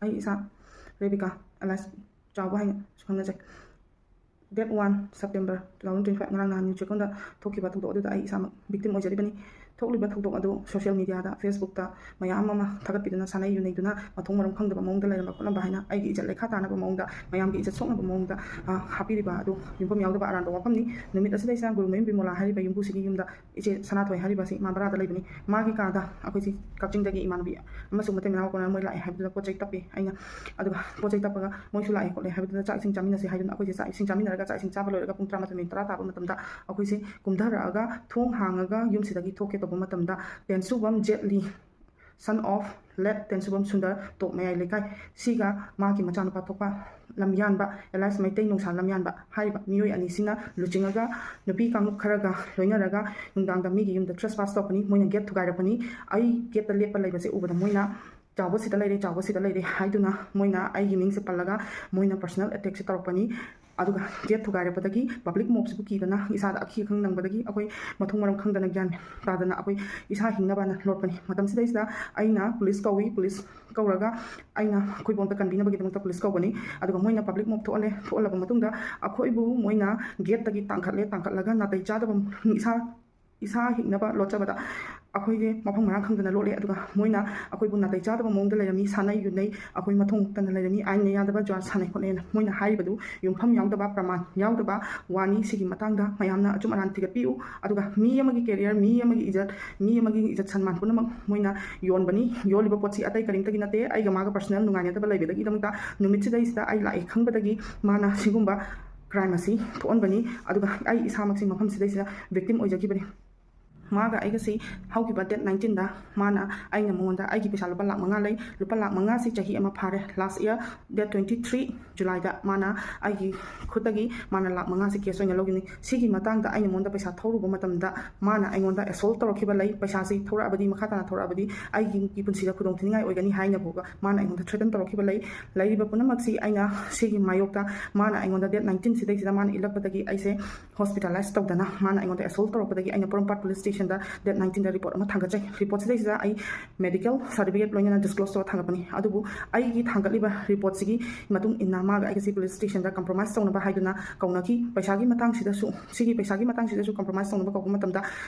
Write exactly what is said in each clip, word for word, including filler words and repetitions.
ꯑꯩ ꯏꯁꯥ ꯔꯦꯕꯤꯀꯥ ꯑꯦꯂꯥꯏꯁ ꯆꯥꯎꯕ ꯍꯥꯏꯅꯁꯨ ꯈꯪꯅꯖꯩ꯫ Date one September two thousand twenty five, ꯉꯔꯥꯡ ꯅꯍꯥꯟ ꯅ꯭ꯌꯨꯁ ꯆꯦꯛꯀꯣꯟꯗ ꯊꯣꯛꯈꯤꯕ ꯊꯧꯗꯣꯛ ꯑꯗꯨꯗ ꯑꯩ ꯏꯁꯥꯃꯛ ꯚꯤꯛꯇꯤꯝ ꯑꯣꯏꯖꯔꯤꯕꯅꯤ꯫ ꯊꯣꯛꯂꯤꯕ ꯊꯧꯗꯣꯛ ꯑꯗꯨ ꯁꯣꯁꯤꯌꯦꯜ ꯃꯤꯗꯤꯌꯥꯗ, ꯐꯦꯁꯕꯨꯛꯇ ꯃꯌꯥꯝ ꯑꯃ ꯊꯥꯒꯠꯄꯤꯗꯨꯅ, ꯁꯥꯟꯅꯩ ꯌꯨꯅꯩꯗꯨꯅ ꯃꯊꯣꯡ ꯃꯔꯝ ꯈꯪꯗꯕ ꯃꯑꯣꯡꯗ ꯂꯩꯔꯝꯕ ꯈꯣꯠꯂꯝꯕ ꯍꯥꯏꯅ ꯑꯩꯒꯤ ꯏꯖꯠ ꯂꯩꯈꯥ ꯇꯥꯅꯕ ꯃꯑꯣꯡꯗ, ꯃꯌꯥꯝꯒꯤ ꯏꯖꯠ ꯁꯣꯛꯅꯕ ꯃꯑꯣꯡꯗ, ꯑ, ꯍꯥꯞꯄꯤꯔꯤꯕ ꯑꯗꯨ ꯌꯨꯝꯐꯝ ꯌꯥꯎꯗꯕ ꯑꯔꯥꯟꯕ ꯋꯥꯐꯝꯅꯤ꯫ ꯅꯨꯃꯤꯠ ꯑꯁꯤꯗꯩꯁꯤꯗ ꯒꯨꯔꯨꯃꯌꯨꯝ ꯕꯤꯃꯣꯂꯥ ꯍꯥꯏꯔꯤꯕ ꯌꯨꯝꯕꯨꯁꯤꯒꯤ ꯌꯨꯝꯗ ꯏꯆꯦ ꯁꯅꯥꯊꯣꯏ ꯍꯥꯏꯔꯤꯕ ꯑꯁꯤ ꯃꯥ ꯚꯔꯥꯗ ꯂꯩꯕꯅꯤ꯫ ꯃꯥꯒꯤ ꯀꯥꯗ ꯑꯩꯈꯣꯏꯁꯤ ꯀꯛꯆꯤꯡꯗꯒꯤ ꯏꯃꯥꯟꯅꯕꯤ ꯑꯃꯁꯨꯡ ꯃꯇꯩ ꯃꯅꯥꯎ ꯀꯣꯟꯅ ꯃꯣꯏ ꯂꯥꯛꯑꯦ ꯍꯥꯏꯕꯗꯨꯗ ꯄꯣꯠ ꯆꯩ ꯇꯞꯄꯦ ꯑꯩꯅ꯫ ꯑꯗꯨꯒ ꯄꯣꯠ ꯆꯩ ꯇꯞꯄꯒ ꯃꯣꯏꯁꯨ ꯂꯥꯛꯑꯦ ꯈꯣꯠꯂꯦ ꯍꯥꯏꯕꯗꯨꯗ ꯆꯥꯛ ꯏꯁꯤꯡ ꯆꯥꯃꯤꯟꯅꯁꯦ ꯍꯥꯏꯗꯨꯅ ꯑꯩꯈꯣꯏꯁꯦ ꯆꯥꯛ ꯏꯁꯤꯡ ꯆꯥꯃꯤꯟꯅꯔꯒ, ꯆꯥꯛ ꯏꯁꯤꯡ ꯆꯥꯕ ꯂꯣꯏꯔꯒ ꯄꯨꯡ ꯇꯔꯥꯃꯥꯊꯣꯏ ꯃꯤꯅꯤꯠ ꯇꯔꯥ ꯇꯥꯕ ꯃꯇꯝꯗ ꯑꯩꯈꯣꯏꯁꯦ ꯀꯨꯝꯊꯔꯛꯑꯒ ꯊꯣꯡ ꯍꯥꯡꯉꯒ ꯌꯨꯝꯁꯤꯗꯒꯤ ꯊꯣꯛꯀꯦ ꯇꯧꯕ ꯃꯇꯝꯗ ꯇꯦꯟꯁꯨꯕꯝ Jaitley, son of late ꯇꯦꯟꯁꯨꯕꯝ Sundar, ꯇꯣꯞ ꯃꯌꯥꯏ ꯂꯩꯀꯥꯏ, ꯁꯤꯒ ꯃꯥꯒꯤ ꯃꯆꯥꯅꯨꯄꯥ ꯊꯣꯛꯄ ꯂꯝꯌꯥꯟꯕ, alias ꯃꯩꯇꯩ ꯅꯨꯡꯁꯥ ꯂꯝꯌꯥꯟꯕ ꯍꯥꯏꯔꯤꯕ ꯃꯤꯑꯣꯏ ꯑꯅꯤꯁꯤꯅ ꯂꯨꯆꯤꯡꯉꯒ ꯅꯨꯄꯤ ꯀꯥꯡꯂꯨꯞ ꯈꯔꯒ ꯂꯣꯏꯅꯔꯒ ꯅꯨꯡꯗꯥꯡꯗ ꯃꯤꯒꯤ ꯌꯨꯝꯗ trespass ꯇꯧꯔꯛꯄꯅꯤ꯫ ꯃꯣꯏꯅ ꯒꯦꯠ ꯊꯨꯒꯥꯏꯔꯛꯄꯅꯤ꯫ ꯑꯩ ꯒꯦꯠꯇ ꯂꯦꯞꯄ ꯂꯩꯕꯁꯦ ꯎꯕꯗ ꯃꯣꯏꯅ "ꯆꯥꯎꯕ ꯁꯤꯗ ꯂꯩꯔꯦ, ꯆꯥꯎꯕ ꯁꯤꯗ ꯂꯩꯔꯦ" ꯍꯥꯏꯗꯨꯅ ꯃꯣꯏꯅ ꯑꯩꯒꯤ ꯃꯤꯡꯁꯦ ꯄꯜꯂꯒ ꯃꯣꯏꯅ personal attackꯁꯦ ꯇꯧꯔꯛꯄꯅꯤ꯫ ꯑꯗꯨꯒ ꯒꯦꯠ ꯊꯨꯒꯥꯏꯔꯛꯄꯗꯒꯤ public moveꯁꯤꯕꯨ ꯀꯤꯗꯅ ꯏꯁꯥꯗ ꯑꯀꯤ ꯑꯈꯪ ꯅꯪꯕꯗꯒꯤ ꯑꯩꯈꯣꯏ ꯃꯊꯣꯡ ꯃꯔꯝ ꯈꯪꯗꯅ, ꯒ꯭ꯌꯥꯟ ꯃꯦꯟ ꯇꯥꯗꯅ ꯑꯩꯈꯣꯏ ꯏꯁꯥ ꯍꯤꯡꯅꯕꯅ ꯂꯣꯠꯄꯅꯤ꯫ ꯃꯇꯝꯁꯤꯗꯩꯁꯤꯗ ꯑꯩꯅ ꯄꯨꯂꯤꯁ ꯀꯧꯏ꯫ ꯄꯨꯂꯤꯁ ꯀꯧꯔꯒ ꯑꯩꯅ ꯑꯩꯈꯣꯏꯕꯨ ꯑꯝꯇ ꯀꯟꯕꯤꯅꯕꯒꯤꯗꯃꯛꯇ ꯄꯨꯂꯤꯁ ꯀꯧꯕꯅꯤ꯫ ꯑꯗꯨꯒ ꯃꯣꯏꯅ public move ꯊꯣꯛꯍꯜꯂꯦ꯫ ꯊꯣꯛꯍꯜꯂꯕ ꯃꯇꯨꯡꯗ ꯑꯩꯈꯣꯏꯕꯨ ꯃꯣꯏꯅ ꯒꯦꯠꯇꯒꯤ ꯇꯥꯡꯈꯠꯂꯦ꯫ ꯇꯥꯡꯈꯠꯂꯒ ꯅꯥꯇꯩ ꯆꯥꯗꯕ, ꯏꯁꯥ, ꯏꯁꯥ ꯍꯤꯡꯅꯕ ꯂꯣꯠꯆꯕꯗ ꯑꯩꯈꯣꯏꯁꯦ ꯃꯐꯝ ꯃꯔꯥꯡ ꯈꯪꯗꯅ ꯂꯣꯠꯂꯦ꯫ ꯑꯗꯨꯒ ꯃꯣꯏꯅ ꯑꯩꯈꯣꯏꯕꯨ ꯅꯥꯇꯩ ꯆꯥꯗꯕ ꯃꯑꯣꯡꯗ ꯂꯩꯔꯝꯃꯤ, ꯁꯥꯟꯅꯩ ꯌꯨꯅꯩ, ꯑꯩꯈꯣꯏ ꯃꯊꯣꯡ ꯃꯔꯝ ꯈꯪꯗꯅ ꯂꯩꯔꯝꯃꯤ, ꯑꯥꯏꯟꯅ ꯌꯥꯗꯕ ꯖꯨꯋꯥꯔ ꯁꯥꯟꯅꯩ ꯈꯣꯠꯂꯦꯅ ꯃꯣꯏꯅ ꯍꯥꯏꯔꯤꯕꯗꯨ ꯌꯨꯝꯐꯝ ꯌꯥꯎꯗꯕ, ꯄ꯭ꯔꯃꯥꯟ ꯌꯥꯎꯗꯕ ꯋꯥꯅꯤ꯫ ꯁꯤꯒꯤ ꯃꯇꯥꯡꯗ ꯃꯌꯥꯝꯅ ꯑꯆꯨꯝ ꯑꯔꯥꯟ ꯊꯤꯒꯠꯄꯤꯌꯨ꯫ ꯑꯗꯨꯒ ꯃꯤ ꯑꯃꯒꯤ career, ꯃꯤ ꯑꯃꯒꯤ ꯏꯖꯠ, ꯃꯤ ꯑꯃꯒꯤ ꯏꯖꯠ ꯁꯟꯃꯥꯟ ꯄꯨꯝꯅꯃꯛ ꯃꯣꯏꯅ ꯌꯣꯟꯕꯅꯤ꯫ ꯌꯣꯜꯂꯤꯕ ꯄꯣꯠꯁꯤ ꯑꯇꯩ ꯀꯔꯤꯝꯇꯒꯤ ꯅꯠꯇꯦ, ꯑꯩꯒ ꯃꯥꯒ personal ꯅꯨꯡꯉꯥꯏꯅꯗꯕ ꯂꯩꯕꯗꯒꯤꯗꯃꯛꯇ ꯅꯨꯃꯤꯠꯁꯤꯗꯩꯁꯤꯗ ꯑꯩ ꯂꯥꯛꯑꯦ ꯈꯪꯕꯗꯒꯤ ꯃꯥꯅ ꯁꯤꯒꯨꯝꯕ crime ꯑꯁꯤ ꯊꯣꯛꯍꯟꯕꯅꯤ꯫ ꯑꯗꯨꯒ ꯑꯩ ꯏꯁꯥꯃꯛꯁꯤ ꯃꯐꯝꯁꯤꯗꯩꯁꯤꯗ victim ꯑꯣꯏꯖꯈꯤꯕꯅꯤ꯫ ꯃꯥꯒ ꯑꯩꯒꯁꯤ ꯍꯧꯈꯤꯕ date nineteenꯗ ꯃꯥꯅ, ꯑꯩꯅ ꯃꯉꯣꯟꯗ ꯑꯩꯒꯤ ꯄꯩꯁꯥ ꯂꯨꯄꯥ ꯂꯥꯈ ꯃꯉꯥ ꯂꯩ, ꯂꯨꯄꯥ ꯂꯥꯈ ꯃꯉꯥꯁꯤ ꯆꯍꯤ ꯑꯃ ꯐꯥꯔꯦ, last year date twenty three Julyꯗ ꯃꯥꯅ ꯑꯩꯒꯤ ꯈꯨꯠꯇꯒꯤ ꯃꯥꯅ ꯂꯥꯈ ꯃꯉꯥꯁꯤ cash ꯑꯣꯏꯅ ꯂꯧꯈꯤꯕꯅꯤ꯫ ꯁꯤꯒꯤ ꯃꯇꯥꯡꯗ ꯑꯩꯅ ꯃꯉꯣꯟꯗ ꯄꯩꯁꯥ ꯊꯧꯔꯨꯕ ꯃꯇꯝꯗ ꯃꯥꯅ ꯑꯩꯉꯣꯟꯗ assault ꯇꯧꯔꯛꯈꯤꯕ ꯂꯩ꯫ ꯄꯩꯁꯥꯁꯤ ꯊꯧꯔꯛꯑꯕꯗꯤ, ꯃꯈꯥ ꯇꯥꯅ ꯊꯧꯔꯛꯑꯕꯗꯤ ꯑꯩꯒꯤ ꯄꯨꯟꯁꯤꯗ ꯈꯨꯗꯣꯡ ꯊꯤꯅꯤꯡꯉꯥꯏ ꯑꯣꯏꯒꯅꯤ ꯍꯥꯏꯅ ꯐꯥꯎꯕ ꯃꯥꯅ ꯑꯩꯉꯣꯟꯗ threaten ꯇꯧꯔꯛꯈꯤꯕ ꯂꯩ꯫ ꯂꯩꯔꯤꯕ ꯄꯨꯝꯅꯃꯛꯁꯤ ꯑꯩꯅ ꯁꯤꯒꯤ ꯃꯥꯌꯣꯛꯇ ꯃꯥꯅ ꯑꯩꯉꯣꯟꯗ date nineteen ꯁꯤꯗꯩꯁꯤꯗ ꯃꯥꯅ ꯏꯜꯂꯛꯄꯗꯒꯤ ꯑꯩꯁꯦ hospitalize ꯇꯧꯗꯅ ꯃꯥꯅ ꯑꯩꯉꯣꯟꯗ assault ꯇꯧꯔꯛꯄꯗꯒꯤ ꯑꯩꯅ ꯄꯣꯔꯣꯝꯄꯥꯠ police station ꯗꯦꯠ ꯅꯥꯏꯟꯇꯤꯟꯗ ꯔꯤꯄꯣꯔꯠ ꯑꯃ ꯊꯥꯡꯒꯠꯆꯩ꯫ ꯔꯤꯄꯣꯔꯠꯁꯤꯗꯩꯁꯤꯗ ꯑꯩ ꯃꯦꯗꯤꯀꯦꯜ ꯁꯥꯔꯇꯤꯐꯤꯀꯦꯠ ꯂꯣꯏꯅꯅ ꯗꯤꯁꯀ꯭ꯂꯣꯁ ꯇꯧꯔ ꯊꯥꯡꯒꯠꯄꯅꯤ꯫ ꯑꯗꯨꯕꯨ ꯑꯩꯒꯤ ꯊꯥꯡꯒꯠꯂꯤꯕ ꯔꯤꯄꯣꯔꯠꯁꯤꯒꯤ ꯃꯇꯨꯡ ꯏꯟꯅ ꯃꯥꯒ ꯑꯩꯒꯁꯤ ꯄꯨꯂꯤꯁ ꯁ꯭ꯇꯦꯁꯟꯗ ꯀꯝꯄ꯭ꯔꯣꯃꯥꯏꯁ ꯇꯧꯅꯕ ꯍꯥꯏꯗꯨꯅ ꯀꯧꯅꯈꯤ꯫ ꯄꯩꯁꯥꯒꯤ ꯃꯇꯥꯡꯁꯤꯗꯁꯨ, ꯁꯤꯒꯤ ꯄꯩꯁꯥꯒꯤ ꯃꯇꯥꯡꯁꯤꯗꯁꯨ ꯀꯝꯄ꯭ꯔꯣꯃꯥꯏꯁ ꯇꯧꯅꯕ ꯀꯧꯕ ꯃꯇꯝꯗ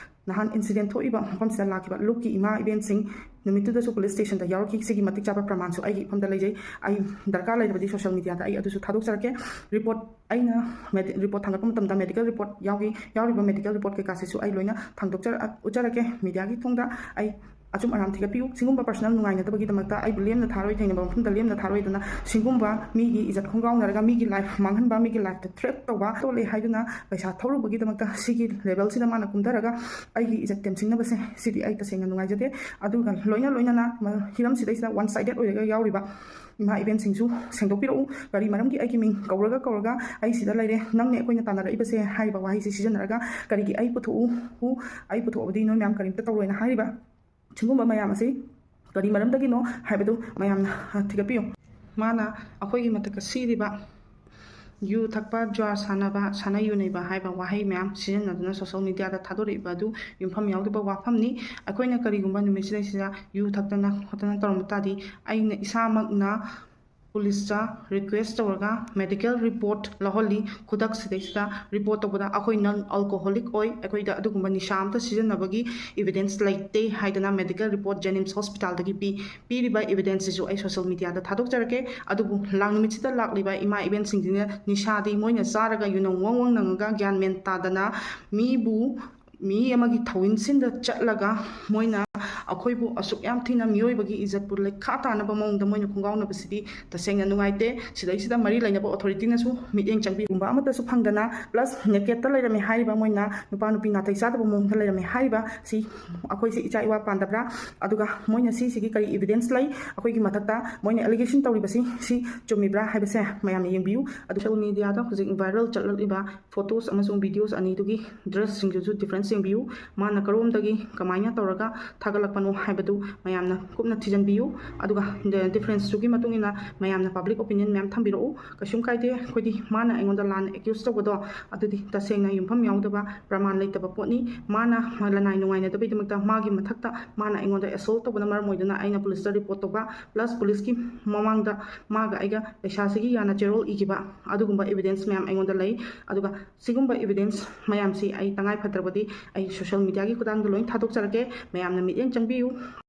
ꯅꯍꯥꯟ ꯏꯟꯁꯤꯗꯦꯟ ꯊꯣꯛꯏꯕ ꯃꯐꯝꯁꯤꯗ ꯂꯥꯛꯈꯤꯕ ꯂꯨꯞꯀꯤ ꯏꯃꯥ ꯏꯕꯦꯟꯁꯤꯡ ꯅꯨꯃꯤꯠꯇꯨꯗꯁꯨ ꯄꯨꯂꯤꯁ ꯁ꯭ꯇꯦꯁꯟꯗ ꯌꯥꯎꯔꯛꯈꯤ꯫ ꯁꯤꯒꯤ ꯃꯇꯤꯛ ꯆꯥꯕ ꯄ꯭ꯔꯃꯥꯟꯁꯨ ꯑꯩꯒꯤ ꯏꯐꯝꯗ ꯂꯩꯖꯩ꯫ ꯑꯩ ꯗꯔꯀꯥꯔ ꯂꯩꯔꯕꯗꯤ ꯁꯣꯁꯤꯌꯦꯜ ꯃꯤꯗꯤꯌꯥꯗ ꯑꯩ ꯑꯗꯨꯁꯨ ꯊꯥꯗꯣꯛꯆꯔꯛꯀꯦ꯫ ꯔꯤꯄꯣꯔꯠ ꯑꯩꯅ ꯃꯦꯗꯤ-, ꯔꯤꯄꯣꯔꯠ ꯊꯥꯡꯒꯠꯄ ꯃꯇꯝꯗ ꯃꯦꯗꯤꯀꯦꯜ ꯔꯤꯄꯣꯔꯠ ꯌꯥꯎꯈꯤ, ꯌꯥꯎꯔꯤꯕ ꯃꯦꯗꯤꯀꯦꯜ ꯔꯤꯄꯣꯔꯠ ꯀꯩꯀꯥꯁꯤꯁꯨ ꯑꯩ ꯂꯣꯏꯅ ꯊꯥꯡꯗꯣꯛꯆꯔ-, ꯎꯠꯆꯔꯛꯀꯦ꯫ ꯃꯤꯗꯤꯌꯥꯒꯤ ꯊꯣꯡꯗ ꯑꯩ ꯑꯆꯨꯝ ꯑꯔꯥꯟ ꯊꯤꯒꯠꯄꯤꯌꯨ꯫ ꯁꯤꯒꯨꯝꯕ ꯄꯔꯁꯅꯦꯜ ꯅꯨꯡꯉꯥꯏꯅꯗꯕꯒꯤꯗꯃꯛꯇ ꯑꯩꯕꯨ ꯂꯦꯝꯅ ꯊꯥꯔꯣꯏ, ꯊꯦꯡꯅꯕ ꯃꯐꯝꯗ ꯂꯦꯝꯅ ꯊꯥꯔꯣꯏꯗꯅ ꯁꯤꯒꯨꯝꯕ ꯃꯤꯒꯤ ꯏꯖꯠ ꯈꯣꯡꯒꯥꯎꯅꯔꯒ ꯃꯤꯒꯤ ꯂꯥꯏꯐ ꯃꯥꯡꯍꯟꯕ, ꯃꯤꯒꯤ ꯂꯥꯏꯐꯇ ꯊ꯭ꯔꯦꯠ ꯇꯧꯕ ꯇꯣꯜꯂꯦ ꯍꯥꯏꯗꯨꯅ ꯄꯩꯁꯥ ꯊꯧꯔꯨꯕꯒꯤꯗꯃꯛꯇ ꯁꯤꯒꯤ ꯂꯦꯕꯦꯜꯁꯤꯗ ꯃꯥꯅ ꯀꯨꯝꯊꯔꯒ ꯑꯩꯒꯤ ꯏꯖꯠ ꯇꯦꯝꯁꯤꯡꯅꯕꯁꯦ, ꯁꯤꯗꯤ ꯑꯩ ꯇꯁꯦꯡꯅ ꯅꯨꯡꯉꯥꯏꯖꯗꯦ꯫ ꯑꯗꯨꯒ ꯂꯣꯏꯅ ꯂꯣꯏꯅꯅ ꯃ-, ꯍꯤꯔꯝꯁꯤꯗꯩꯁꯤꯗ ꯋꯥꯟ ꯁꯥꯏꯗꯦꯠ ꯑꯣꯏꯔꯒ ꯌꯥꯎꯔꯤꯕ ꯏꯃꯥ ꯏꯕꯦꯟꯁꯤꯡꯁꯨ ꯁꯦꯡꯗꯣꯛꯄꯤꯔꯛꯎ꯫ ꯀꯔꯤ ꯃꯔꯝꯒꯤ ꯑꯩꯒꯤ ꯃꯤꯡ ꯀꯧꯔꯒ ꯀꯧꯔꯒ "ꯑꯩ ꯁꯤꯗ ꯂꯩꯔꯦ, ꯅꯪꯅꯦ ꯑꯩꯈꯣꯏꯅ ꯇꯥꯟꯅꯔꯛꯏꯕꯁꯦ" ꯍꯥꯏꯔꯤꯕ ꯋꯥꯍꯩꯁꯤ ꯁꯤꯖꯤꯟꯅꯔꯒ ꯀꯔꯤꯒꯤ ꯑꯩ ꯄꯨꯊꯣꯛꯎ, ꯑꯩ ꯄꯨꯊꯣꯛꯑꯕꯗꯤ ꯅꯣꯏ ꯃꯌꯥꯝ ꯀꯔꯤꯝꯇ ꯇꯧꯔꯣꯏꯅ ꯍꯥꯏꯔꯤꯕ ꯁꯤꯒꯨꯝꯕ ꯃꯌꯥꯝ ꯑꯁꯤ ꯀꯔꯤ ꯃꯔꯝꯗꯒꯤꯅꯣ ꯍꯥꯏꯕꯗꯨ ꯃꯌꯥꯝꯅ, ꯑ, ꯊꯤꯒꯠꯄꯤꯌꯨ꯫ ꯃꯥꯅ ꯑꯩꯈꯣꯏꯒꯤ ꯃꯊꯛꯇ ꯁꯤꯔꯤꯕ ꯌꯨ ꯊꯛꯄ, ꯖꯨꯋꯥ ꯁꯥꯟꯅꯕ, ꯁꯥꯟꯅ ꯌꯨ ꯅꯩꯕ ꯍꯥꯏꯕ ꯋꯥꯍꯩ ꯃꯌꯥꯝ ꯁꯤꯖꯤꯟꯅꯗꯨꯅ ꯁꯣꯁꯤꯌꯦꯜ ꯃꯤꯗꯤꯌꯥꯗ ꯊꯥꯗꯣꯔꯛꯏꯕ ꯑꯗꯨ ꯌꯨꯝꯐꯝ ꯌꯥꯎꯗꯕ ꯋꯥꯐꯝꯅꯤ꯫ ꯑꯩꯈꯣꯏꯅ ꯀꯔꯤꯒꯨꯝꯕ ꯅꯨꯃꯤꯠꯁꯤꯗꯩꯁꯤꯗ ꯌꯨ ꯊꯛꯇꯅ ꯈꯣꯠꯇꯅ ꯇꯧꯔꯝꯕ ꯇꯥꯔꯗꯤ, ꯑꯩꯅ ꯏꯁꯥꯃꯛꯅ ꯄꯨꯂꯤꯁꯇ ꯔꯤꯀ꯭ꯋꯦꯁ ꯇꯧꯔꯒ ꯃꯦꯗꯤꯀꯦꯜ ꯔꯤꯄꯣꯔꯠ ꯂꯧꯍꯜꯂꯤ꯫ ꯈꯨꯗꯛꯁꯤꯗꯩꯁꯤꯗ ꯔꯤꯄꯣꯔꯠ ꯇꯧꯕꯗ ꯑꯩꯈꯣꯏ ꯅꯟ ꯑꯜꯀꯣꯍꯣꯂꯤꯛ ꯑꯣꯏ, ꯑꯩꯈꯣꯏꯗ ꯑꯗꯨꯒꯨꯝꯕ ꯅꯤꯁꯥ ꯑꯝꯇ ꯁꯤꯖꯤꯟꯅꯕꯒꯤ ꯏꯕꯤꯗꯦꯟꯁ ꯂꯩꯇꯦ ꯍꯥꯏꯗꯅ ꯃꯦꯗꯤꯀꯦꯜ ꯔꯤꯄꯣꯔꯠ ꯖꯦꯅꯤꯝꯁ ꯍꯣꯁꯄꯤꯇꯥꯜꯗꯒꯤ ꯄꯤ꯫ ꯄꯤꯔꯤꯕ ꯏꯕꯤꯗꯦꯟꯁꯁꯤꯁꯨ ꯑꯩ ꯁꯣꯁꯤꯌꯦꯜ ꯃꯤꯗꯤꯌꯥꯗ ꯊꯥꯗꯣꯛꯆꯔꯛꯀꯦ꯫ ꯑꯗꯨꯕꯨ ꯂꯥꯡ ꯅꯨꯃꯤꯠꯁꯤꯗ ꯂꯥꯛꯂꯤꯕ ꯏꯃꯥ ꯏꯕꯦꯟꯁꯤꯡꯁꯤꯅ ꯅꯤꯁꯥꯗꯤ ꯃꯣꯏꯅ ꯆꯥꯔꯒ ꯌꯨꯅꯝ ꯋꯪ ꯋꯪ ꯅꯪꯉꯒ ꯒ꯭ꯌꯥꯟ ꯃꯦꯟ ꯇꯥꯗꯅ ꯃꯤꯕꯨ, ꯃꯤ ꯑꯃꯒꯤ ꯊꯧꯏꯟꯁꯤꯟꯗ ꯆꯠꯂꯒ ꯃꯣꯏꯅ ꯑꯩꯈꯣꯏꯕꯨ ꯑꯁꯨꯛ ꯌꯥꯝ ꯊꯤꯅ ꯃꯤꯑꯣꯏꯕꯒꯤ ꯏꯖꯠꯄꯨ ꯂꯩꯈꯥ ꯇꯥꯅꯕ ꯃꯑꯣꯡꯗ ꯃꯣꯏꯅ ꯈꯣꯡꯒꯥꯎꯅꯕꯁꯤꯗꯤ ꯇꯁꯦꯡꯅ ꯅꯨꯡꯉꯥꯏꯇꯦ꯫ ꯁꯤꯗꯩꯁꯤꯗ ꯃꯔꯤ ꯂꯩꯅꯕ ꯑꯣꯊꯣꯔꯤꯇꯤꯅꯁꯨ ꯃꯤꯠꯌꯦꯡ ꯆꯪꯕꯤꯒꯨꯝꯕ ꯑꯃꯠꯇꯁꯨ ꯐꯪꯗꯅ, ꯄ꯭ꯂꯁ ꯅꯦꯀꯦꯠꯇ ꯂꯩꯔꯝꯃꯦ ꯍꯥꯏꯔꯤꯕ, ꯃꯣꯏꯅ ꯅꯨꯄꯥ ꯅꯨꯄꯤ ꯅꯥꯇꯩ ꯆꯥꯗꯕ ꯃꯑꯣꯡꯗ ꯂꯩꯔꯝꯃꯦ ꯍꯥꯏꯔꯤꯕ ꯁꯤ ꯑꯩꯈꯣꯏꯁꯦ ꯏꯆꯥ ꯏꯋꯥ ꯄꯥꯟꯗꯕ꯭ꯔꯥ? ꯑꯗꯨꯒ ꯃꯣꯏꯅ ꯁꯤꯁꯤꯒꯤ ꯀꯔꯤ ꯏꯕꯤꯗꯦꯟꯁ ꯂꯩ? ꯑꯩꯈꯣꯏꯒꯤ ꯃꯊꯛꯇ ꯃꯣꯏꯅ ꯑꯦꯂꯤꯒꯦꯁꯟ ꯇꯧꯔꯤꯕꯁꯤ ꯁꯤ ꯆꯨꯝꯃꯤꯕ꯭ꯔꯥ ꯍꯥꯏꯕꯁꯦ ꯃꯌꯥꯝꯅ ꯌꯦꯡꯕꯤꯌꯨ꯫ ꯑꯗꯨ ꯁꯣꯁꯤꯌꯦꯜ ꯃꯤꯗꯤꯌꯥꯗ ꯍꯧꯖꯤꯛ ꯚꯥꯏꯔꯦꯜ ꯆꯠꯂꯛꯂꯤꯕ ꯐꯣꯇꯣꯁ ꯑꯃꯁꯨꯡ ꯚꯤꯗꯤꯑꯣꯁ ꯑꯅꯤꯗꯨꯒꯤ ꯗ꯭ꯔꯦꯁꯁꯤꯡꯗꯨꯁꯨ ꯗꯤꯐ꯭ꯔꯦꯟꯁ ꯌꯦꯡꯕꯤꯌꯨ꯫ ꯃꯥꯅ ꯀꯔꯣꯝꯗꯒꯤ ꯀꯃꯥꯏꯅ ꯇꯧꯔꯒ ꯊꯥꯒꯠꯂꯛꯄꯅꯣ ꯍꯥꯏꯕꯗꯨ ꯃꯌꯥꯝꯅ ꯀꯨꯞꯅ ꯊꯤꯖꯤꯟꯕꯤꯌꯨ꯫ ꯑꯗꯨꯒ difference ꯇꯨꯒꯤ ꯃꯇꯨꯡ ꯏꯟꯅ ꯃꯌꯥꯝꯅ public opinion ꯃꯌꯥꯝ ꯊꯝꯕꯤꯔꯛꯎ꯫ ꯀꯩꯁꯨꯝ ꯀꯥꯏꯗꯦ꯫ ꯑꯩꯈꯣꯏꯗꯤ ꯃꯥꯅ ꯑꯩꯉꯣꯟꯗ ꯂꯥꯟꯅ accuse ꯇꯧꯕꯗꯣ ꯑꯗꯨꯗꯤ ꯇꯁꯦꯡꯅ ꯌꯨꯝꯐꯝ ꯌꯥꯎꯗꯕ, ꯄ꯭ꯔꯃꯥꯟ ꯂꯩꯇꯕ ꯄꯣꯠꯅꯤ꯫ ꯃꯥꯅ ꯂꯅꯥꯏ ꯅꯨꯡꯉꯥꯏꯅꯗꯕꯒꯤꯗꯃꯛꯇ ꯃꯥꯒꯤ ꯃꯊꯛꯇ ꯃꯥꯅ ꯑꯩꯉꯣꯟꯗ assault ꯇꯧꯕꯅ ꯃꯔꯝ ꯑꯣꯏꯗꯨꯅ ꯑꯩꯅ police ꯇ report ꯇꯧꯕ, plus police ꯀꯤ ꯃꯃꯥꯡꯗ ꯃꯥꯒ ꯑꯩꯒ ꯄꯩꯁꯥꯁꯤꯒꯤ ꯌꯥꯅ ꯆꯦꯔꯣꯜ ꯏꯈꯤꯕ, ꯑꯗꯨꯒꯨꯝꯕ evidence ꯃꯌꯥꯝ ꯑꯩꯉꯣꯟꯗ ꯂꯩ꯫ ꯑꯗꯨꯒ ꯁꯤꯒꯨꯝꯕ evidence ꯃꯌꯥꯝꯁꯤ ꯑꯩ ꯇꯉꯥꯏ ꯐꯗ꯭ꯔꯕꯗꯤ ꯑꯩ social media ꯒꯤ ꯈꯨꯠꯊꯥꯡꯗ ꯂꯣꯏ ꯊꯥꯗꯣꯛꯆꯔꯛꯀꯦ꯫ ꯃꯌꯥꯝꯅ ꯃꯤꯠꯌꯦꯡ ꯆꯪꯕꯤꯌꯨ꯫